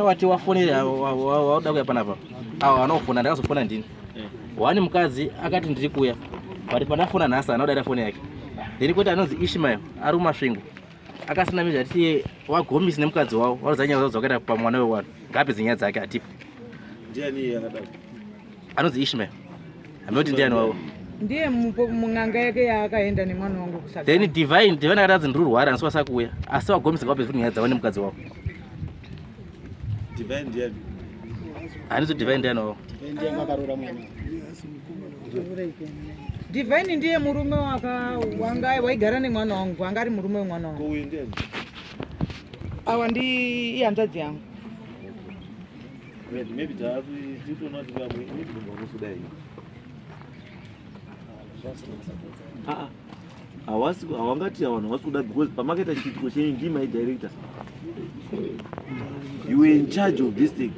Wati wafonera wauda kuya panapa. Awo anofona ndakazofona ndini. Wani mukadzi akati ndiri kuya. But pandafona nhasi haana kudaira foni yake. Then kwete anonzi Ishmael ari kuMasvingo. Akasina mizha ati wagomisi nemukadzi wavo varodza nyaya dzavo dzakaita pamwana wewanhu. Ngaapedze nyaya dzake atipo. Ndiani iye akadaro? Anonzi Ishmael. Hameno ndiani wavo. Ndiye mun'anga yake yaakaenda nemwana wangu kusaka. Then Divine, Divine akati anzi ndiri kurwara handisi kwasa kuuya. Asi wagomisi ngawapedze futi nyaya dzavo nemukadzi wavo. Divine ndiani? Handisi Divine ndiani wavo. Divine ndiye akaroora mwana. Divine ndiye murume waka wanga waigara nemwana wangu, anga ari murume wemwana wangu. Ko uyu ndiani? Awa ndi ihanzvadzi yangu. Right, maybe tikutoona kuti vamwe maybe ndonga Ah, hawasi hawangati vanhu havasi kuda because pamakaita chiitiko chenyu ndii mai director you were in charge of this thing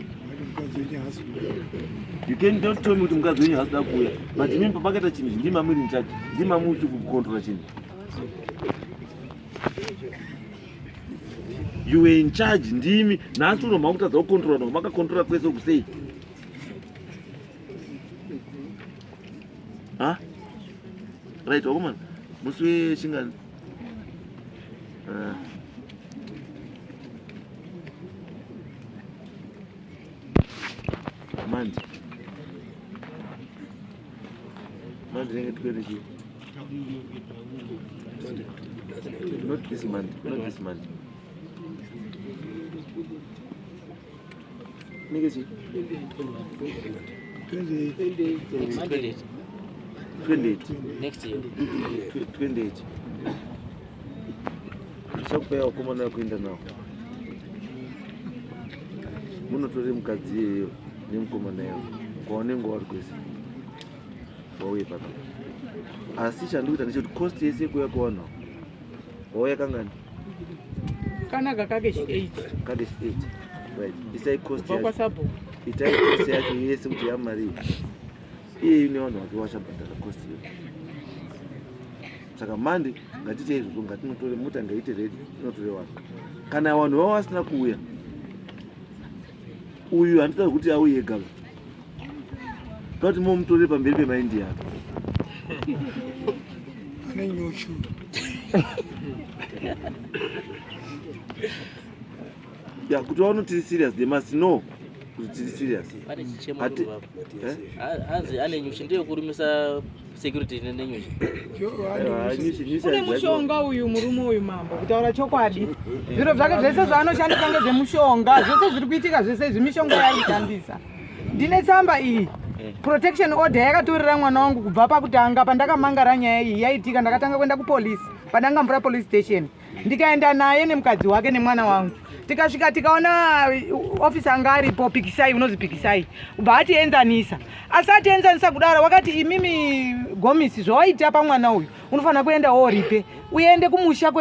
you can don't tell me kuti mukadzi wenyu haasi kuda kuuya but imimi pamakaita chinhu ichi ndii mamuri in charge ndii mamuti kucontrola chinhu you were in charge ndimi nhasi uno makutadza kucontrola no makacontrola kwese kusei ha right wakomana musi wechingani uh. mandi mandi nenge twende chii Not this month. Not this month. Nigga, 28. 28. Next year. 28. Ndichakupai vakomana vekuenda navo. Munotore mukadzi iyeyo nemukomana iyeyo kwaunenge wari kwese. Wauye pano. Asi chandikuita ndechekuti cost yese yekuuya kwevanhu ava wauya kangani? Kanaka kake chi 8. Kake chi 8. Right. Isai cost Kubva yacho. kwasabhuku. Itai cost yacho yese kuti yamari iyeyu nevanhu vake vachabhadhara cost iyo. Saka Monday ngatiite izvozvo ngatinotore mota ngaite ready tinotore vanhu. Kana vanhu vavo vasina kuuya uyu handitauri kuti auye ega toti momutore pamberi pemaindia ane nyuchu ya kuti vaone tiri serious they must know kuti tiri serious Pane chichemo Ati- baba. Eh? Hanzi ane nyuchi ndiyo kurumisa security nenyuchi. Aiwa, nyuchi- nyuchi Une hadzako. mushonga uyu murume uyu mambo kutaura chokwadi zviro zvake zvese zvaanoshandisa ngezvemushonga zvese zviri kuitika zvese izvi mishonga yaari kushandisa ndine tsamba iyi protection order yakatorera mwana wangu kubva pakutanga pandakamangara nyaya iyi yaitika ndakatanga kuenda kupolice padangamvura police station ndikaenda naye nemukadzi wake nemwana wangu tikasvika tikaona ofisa anga aripo pikisai unozi pikisai ubva atienzanisa asi atienzanisa kudaro wakati imimi gomisi zvawaita pamwana uyu unofanira kuenda woripe uende kumusha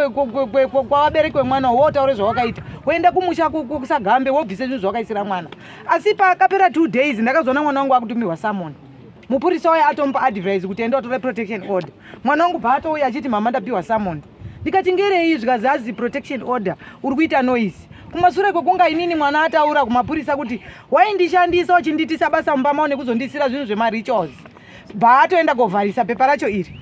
kwavabereki wemwana uyu wotaure zvawakaita woenda kumusha kusagambe wobvise zvinhu zvawakaisira mwana asi pakapera two days ndakazoona mwana wangu akutumirwa samon mupurisa waye atomupa advice kuti enda utore protection order mwana wangu paatouya achiti mama ndapiwa summon ndikati ngerei zvikazi azi protection order uri kuita noise kumasure kwekunga inini mwana ataura kumapurisa kuti waindishandisa uchindiitisa basa mumba mao nekuzondisira zvinhu zvemarituals bva atoenda kovharisa pepa racho iri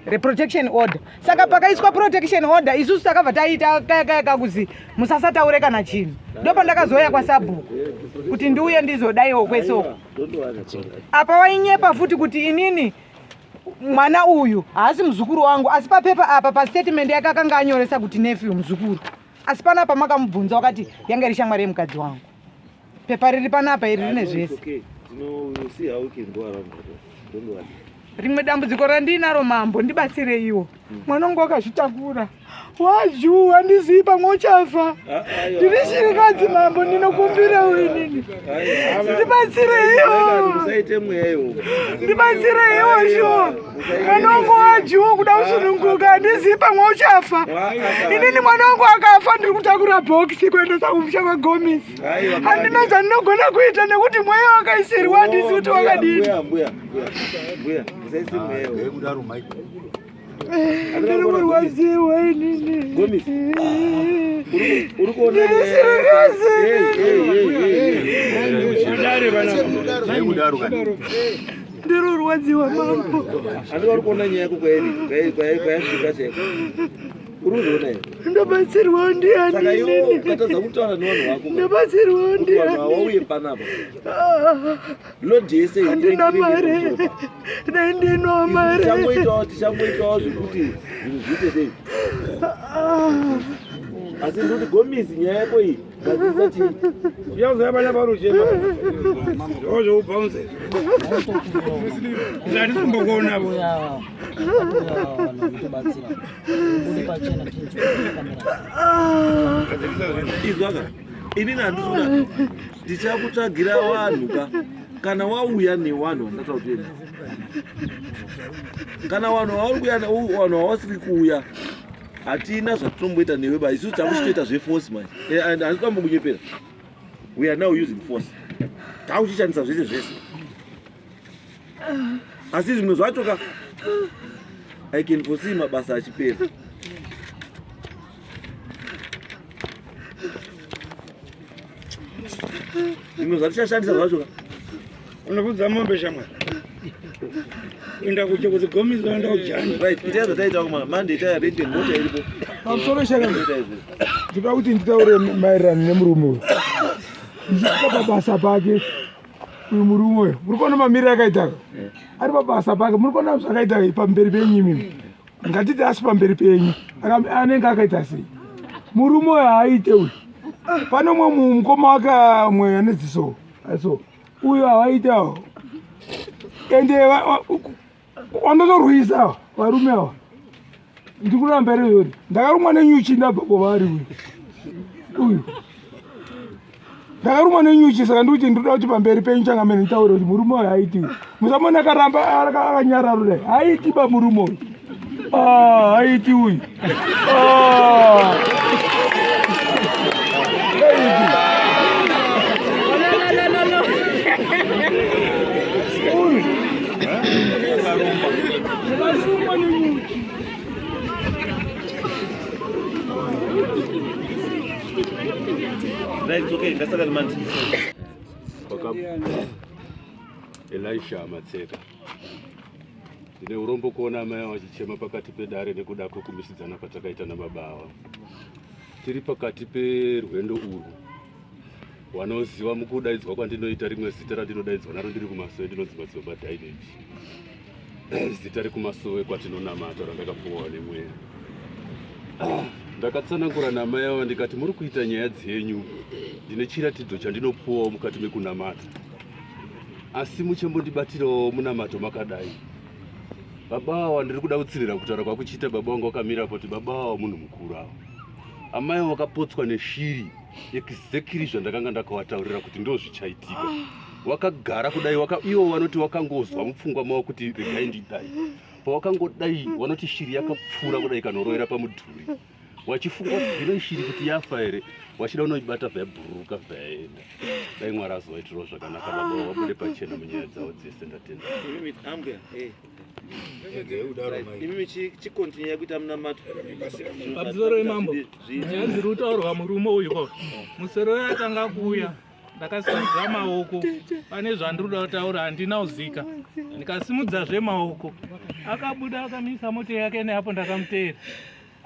reprotection order saka pakaiswa protection order isusu takabva taita kayakayaka kuzi musasataure kana chinhu ndopandakazouya kwasabhuku kuti ndiuye ndizodaiwo kwese uko apa wainyepa futi kuti inini mwana uyu haasi muzukuru wangu asi papepa apa pastatement yake akanga anyoresa kuti nephew muzukuru asi panapa makamubvunza wakati yanga iri shamwari yemukadzi wangu pepa riri panapa iri rine zvese rimwe dambudziko randiinaro mambo ndibatsireiwo mwana wangu wakazvitakura wajuu handizivi pamwe uchafa ndiri shirikadzi mambo ndinokumbira uinini ndibatsireiwo ndibatsireiwo shuwa mwana wangu wajuu kuda kusununguka handizivi pamwe uchafa inini mwana wangu akafa ndiri kutakura bhokisi kuendesa kumusha kwagomisi handina zvandinogona kuita nekuti mweya wakaisirwa handizivi kuti wakadini Ndiri kurwadziwa inini. Gomis. Uri kuona Ndiri shirikadzi. Padare panapa. Ndirurwadziwa mambo. Handiti vari kuona nyaya yako kwayasvika chaiko? Uri kuzviona here? Ndobatsirwawo ndiani Saka iwe inini? ukatadza kutaura nevanhu vako ka, Ndobatsirwawo kuti vanhu ndiani? hawauye panapa. Ah, Load yese iyi Handina inenge iri mari. pamusoro pako. Dai ndinawo mari. Tichangoitawo tichangoitawo zvekuti zvinhu zviite sei. Ah. Asi ndikuti gomisi nyaya yako iyi gadzirisa chii? Yazoya bana paruchema. Ndozvoubhaunze. Ndati kumbokuona bo. Izwaka inini handisi kuda tichakutsvagira vanhu ka kana wauya nevanhu vandataura kuti enda kana vanhu vauri kuuya vanhu vavasiri kuuya hatina zvatinomboita newe ba isusu takuchitoita zveforce manje eh, and handisi kuambokunyepera we are now using force takuchishandisa zvese zvese asi zvimwe zvacho ka i can foresee mabasa achipera zvimwe zvatichashandisa zvacho ka Unokudza mombe shamwari. Enda kuche kuti gomiso enda kujani. Right, itai zvataita kumana mande itai arrangement mota iripo. Pamusoro shaka. Ndinoda kuti nditaure maererano nemurume uyu. Ndichisvika pabasa pake uyu murume uyu. Muri kuona mamiriro akaita ka? Ari pabasa pake. Muri kuona zvakaita pamberi penyu imimi. Ngatiti asi pamberi penyu. Anenge akaita sei? Murume uyu haaite uyu. Pane umwe mukoma wake mwe ane ziso. So uyo havaitawo ende wanotorwisa varume ava ndikuramba here yori ndakarumwa nenyuchi ndabva kwavari uyu uyu ndakarumwa nenyuchi saka ndikuti ndinoda kuti pamberi penyu changamene nditaure kuti murume uyu haiti uyu musamona akaramba akanyararo dai haiti ba murume uyu ah, haiti uyu ah. Right, it's okay. Ngasaka manje. Elisha Matseka. Ndine urombo kuona amai ava vachichema pakati pedare nekuda kwekumisidzana kwatakaita nababa ava. Tiri pakati perwendo urwu. Wanoziva mukudaidzwa kwandinoita rimwe zita randinodaidzwa naro ndiri kumasowe ndinonzi Madzibaba Daineji. Zita rekumasowe kwatinonamata randakapuwa nemweya. Ndakatsanangura namai ava ndikati muri kuita nyaya dzenyu ndine chiratidzo chandinopuwawo mukati mekunamata. Asi muchambondibatirawo munamato makadai. Baba awa ndiri kuda kutsirira kutaura kwakuchiita baba wangu wakamira kuti baba awa munhu mukuru awa. Amai wakapotswa neshiri exactly zvandakanga ndakawataurira kuti ndozvichaitika. Wakagara kudai waka, iwo vanoti wakangozwa mupfungwa mavo kuti regai ndidai. Pawakangodai vanoti shiri yakapfuura kudai ikanorovera pamudhuri. Wachifunga kuti hino ishiri kuti yafa here wachida unoibata bva yabhururuka bva yaenda. Dai Mwari azovaitirawo zvakanaka baba vabude pachena munyaya dzavo dzese ndatenda. Imimi ambuya, eh. Imimi chikontinyaya kuita munamato. Pamusoro imambo, nyaya dziri kutaurwa murume uyu ko. Musoro yatanga kuuya ndakasimudza maoko pane zvandiri kuda kutaura handina kuzika ndikasimudzazve maoko akabuda akamisa mota yake neapo ndakamuteera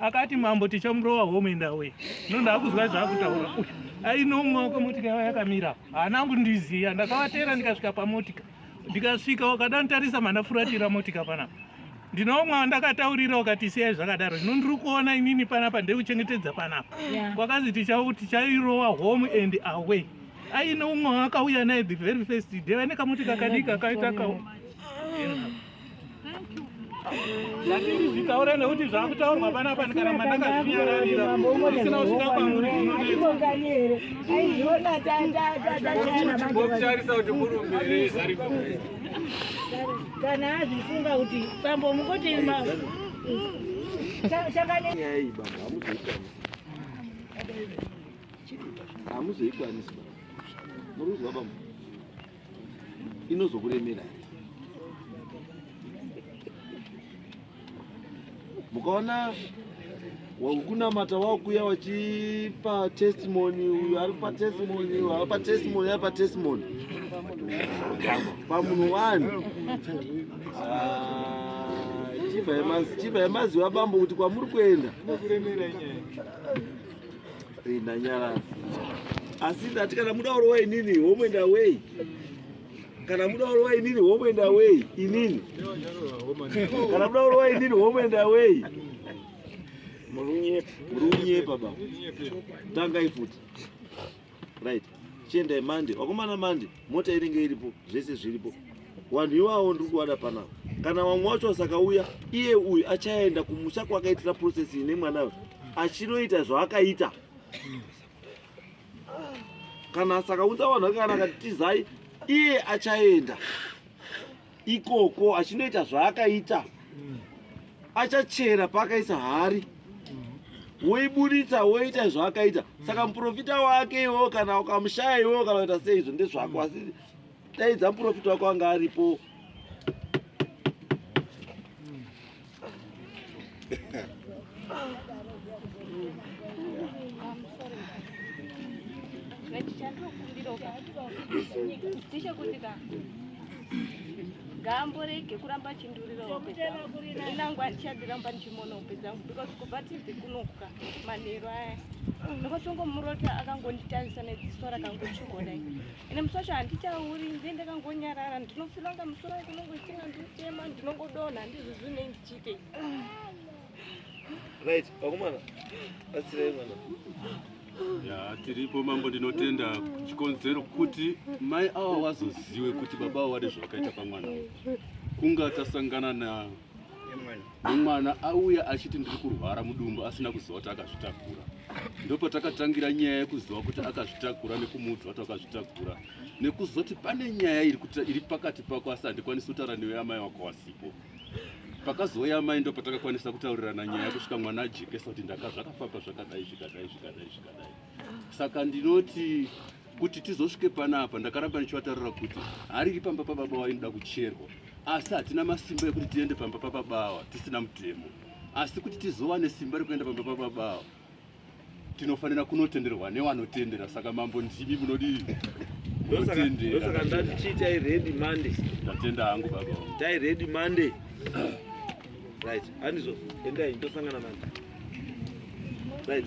akati mambo tichamurova home and away no ndakuzwa zvakutaura uyu ainomwe wako motika yava yakamira haana kundiziya ndakavateera ndikasvika pamotika ndikasvika wakadantarisa mandafuratira motika panapa ndinomwe wandakataurira wakati siyai zvakadaro zvino ndiri kuona inini panapa ndekuchengetedza panapa kwakazi tichairova home and away aine umwe waakauya naye the very first day vane kamotika kadiki akaita ka Zvatiri nekuti zvakutaurwa panapa ndikaramba ndakazvinyararira ndisina kusvika kwamuri zvinonetsa. kuti murume here zaripo. Kana azvifunga kuti bambo mukuti chakane nyaya iyi bambo hamuzoikwanisi. Hamuzoikwanisi bambo. Muri kuzwa bambo? Inozokuremera. Mukaona wakunamata wakuya wachipa testimony, uyu ari pa testimony, uyu ari pa testimony, ari pa testimony. Pamunhu wani. Ah, chibva yemaziva bambo kuti kwamuri kuenda. Eh, ndanyarara. Asi ndati kana muda kurowa inini home and away. Kana muda kurowa inini home and away inini. Kana muda kurowa inini home and away. Muri kunyepa baba. Tangai futi. Right. Chiendai Monday. Vakomana Monday mota inenge iripo, zvese zviripo. Vanhu iwawo ndiri kuvada panapa. Kana vamwe wacho vasakauya, iye uyu achaenda kumusha kwakaitira process ine mwana uyu achinoita zvaakaita. Kana asakaunza vanhu vake kana akati tizai, iye achaenda ikoko achinoita zvaakaita. Achachera paakaisa hari woiburitsa woita zvaakaita. Saka muprofita wake iwewo kana ukamushaya iwewo kana kuita sei izvo ndezvako, asi daidza muprofita wako anga aripo. Ngaamborege kuramba achindurira hope dzangu. Inangu handichadiramba ndichimuona hope dzangu because kubva tibve kunokuka manheru aya ndakatongomurota akangonditarisa nedziso rakangotsvuka kudai. Ende musi wacho handichauri ndiye ndakangonyarara ndinofila kunga musoro wangu unongoitinga ndinotema ndinongodonha handizvo zvinei ndichiitei. Right, vakomana batsirai mwana. Ya, tiripo mambo, ndinotenda chikonzero kuti mai ava vazozive kuti baba avo vane zvavakaita pamwana kunga tasangana na nemwana auya achiti ndiri kurwara mudumbu asina kuziva kuti akazvitakura. Ndopatakatangira nyaya yekuziva kuti akazvitakura nekumuudza kuti akazvitakura nekuzoti pane nyaya iri pakati pako asi handikwanisi kutaura newe amai wako wasipo. Pakazouya amai ndo patakakwanisa kutaurirana nyaya kusvika mwana ajekesa kuti ndaka zvakafamba zvakadai zvikadai zvikadai zvikadai. Saka ndinoti kuti tizosvike panapa ndakaramba ndichivataurira kuti hariri pamba pababa wainoda kucherwa, asi hatina masimba ekuti tiende pamba pababa awa tisina mutemo. Asi kuti tizowane simba rekuenda pamba pababa awa tinofanira kunotenderwa newanotendera. Saka mambo ndimi munodii? Ndosaka ndati chiitai ready Monday. Ndatenda hangu baba. Tai ready Monday. Right, handizvo. Endai ndosangana Monday. Right.